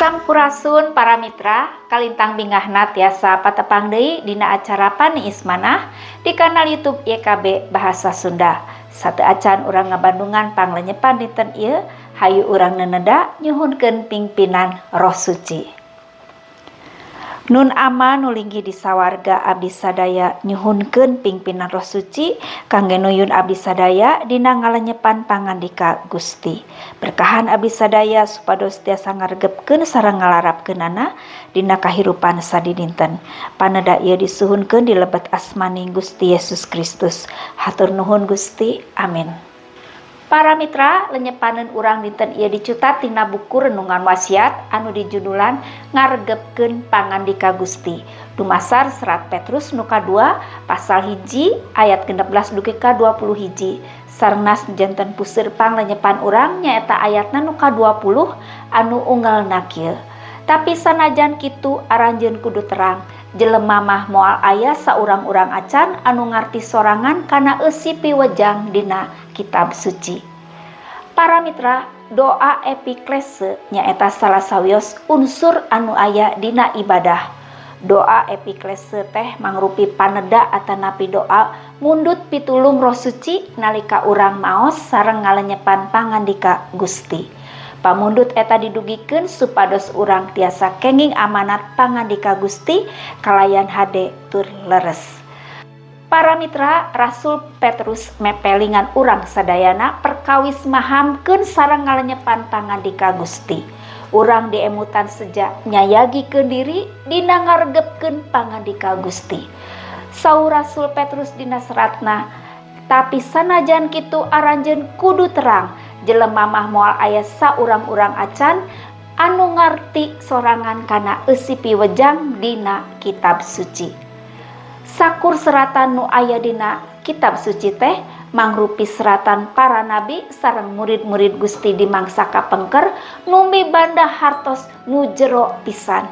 Sampurasun para mitra, kalintang bingahna tiasa patepang deui dina acara Paniis Manah di kanal YouTube YKB Bahasa Sunda. Sateuacan urang ngabandungan panglenyepan dinten ieu, hayu urang neneda nyuhunkeun pingpinan Roh Suci. Nun Ama nu linggih di sawarga, abdi sadaya nyuhunkeun pingpinan Roh Suci kangge nuyun abdi sadaya dina ngalenyepan pangandika Gusti. Berkahan abdi sadaya supados tiasa ngaregepkeun sareng ngalarapkeunana dina kahirupan sadidinten. Paneda ieu disuhunkeun di lebet asmaning Gusti Yesus Kristus. Hatur nuhun Gusti. Amin. Para mitra, lenyepaneun urang dinten ieu dicutat tina buku Renungan Wasiat anu dijudulan Ngaregepkeun Pangandika Gusti. Dumasar serat Petrus nu kadua pasal 1 ayat 16 dugi ka 21. Sareng janten puseur panglenyepan urang nyaeta ayatna nu ka-20 anu unggalna kieu. Tapi sanajan kitu aranjeun kudu terang, jelema mah moal aya saurang-urang acan anu ngarti sorangan kana eusi piwejang dina kitab suci. Para mitra, doa epiklese nyaeta salah sawios unsur anu aya dina ibadah. Doa epiklese teh mangrupi paneda atanapi doa mundut pitulung Roh Suci nalika urang maos sareng ngalenyepan pangandika Gusti. Pamundut eta didugikeun supados urang tiasa kenging amanat pangandika Gusti kalayan hade tur leres. Para mitra, Rasul Petrus mepelingan urang sadayana perkawis mahamkeun sareng ngalenyepan pangandika Gusti. Urang diemutan seja nyayagikeun diri dina ngaregepkeun pangandika Gusti. Saur Rasul Petrus dina seratna, tapi sanajan kitu aranjeun kudu terang, jelema mah moal aya saurang-urang acan anu ngarti sorangan kana eusi piwejang dina kitab suci. Sakur seratan nu aya dina kitab suci teh mangrupi seratan para nabi sareng murid-murid Gusti di mangsa kapengker nu mibanda hartos nu jero pisan.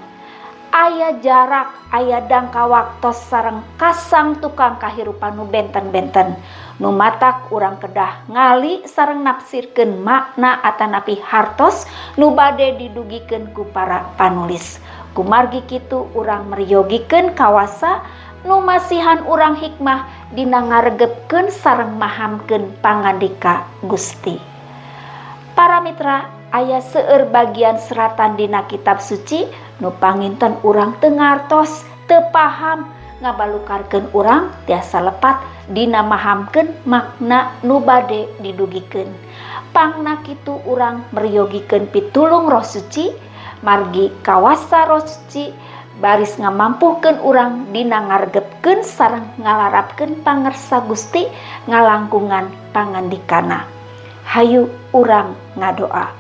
Aya jarak, aya dangka waktos sareng kasang tukang kahirupan nu benten-benten. Nu matak urang kedah ngali sareng nafsirkeun makna atanapi hartos nu bade didugikeun ku para panulis. Kumargi kitu urang meryogikeun kawasa nu masihan urang hikmah dina ngaregepkeun sareng mahamkeun pangandika Gusti. Para mitra, aya seueur bagian seratan dina kitab suci nu panginten urang teu ngartos, teu paham, ngabalukarkeun urang tiasa lepat dina mahamkeun makna nu bade didugikeun. Pangna kitu urang meryogikeun pitulung Roh Suci, margi kawasa Roh Suci baris ngamampuhkeun urang dina ngaregepkeun sareng ngalarapkeun pangersa Gusti ngalangkungan pangandikana. Hayu urang ngadoa.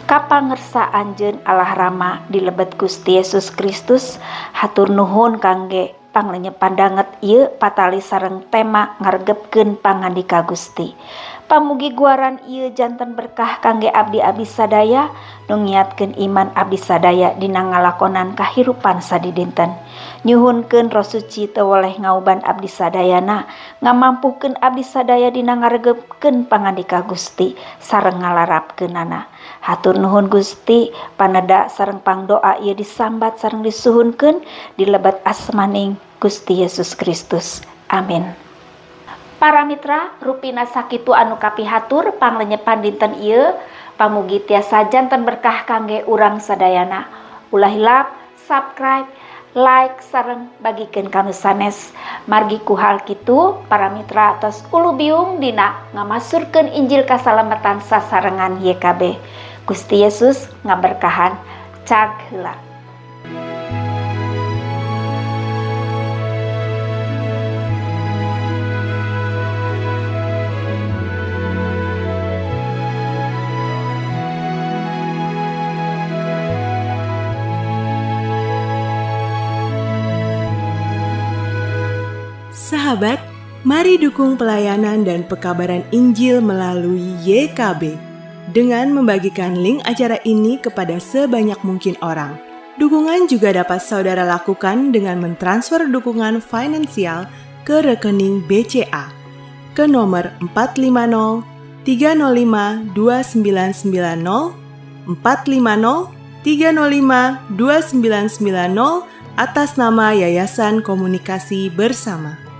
Kapangersa anjeun Allah Rama di lebet Gusti Yesus Kristus, hatur nuhun kangge panglenyepan danget ieu patali sareng tema ngaregepkeun pangandika Gusti. Pamugi guaran ieu janten berkah kangge abdi-abdi sadaya nu ngiatkeun iman abdi sadaya dina ngalakonan kahirupan sadidinten. Nyuhunkeun Roh Suci teu weleh ngauban abdi sadayana, ngamampuhkeun abdi sadaya dina ngaregepkeun pangandika Gusti sareng ngalarapkeunana. Hatur nuhun Gusti, paneda sareng pangdoa ieu disambat sareng disuhunkeun di lebet asmaning Gusti Yesus Kristus. Amin. Para mitra, rupina sakitu anu kapihatur panglenyepan dinten ieu, pamugi tiasa janten berkah kangge urang sadayana. Ulah hilap subscribe, like sareng bagikeun ka nu sanes. Margi ku hal kitu para mitra tos ulubiung dina ngamasurkeun Injil kasalamatan sasarengan YKB. Gusti Yesus ngaberkahan. Cag heula. Sahabat, mari dukung pelayanan dan pekabaran Injil melalui YKB dengan membagikan link acara ini kepada sebanyak mungkin orang. Dukungan juga dapat saudara lakukan dengan mentransfer dukungan finansial ke rekening BCA ke nomor 450 305 2990 450 305 2990 atas nama Yayasan Komunikasi Bersama.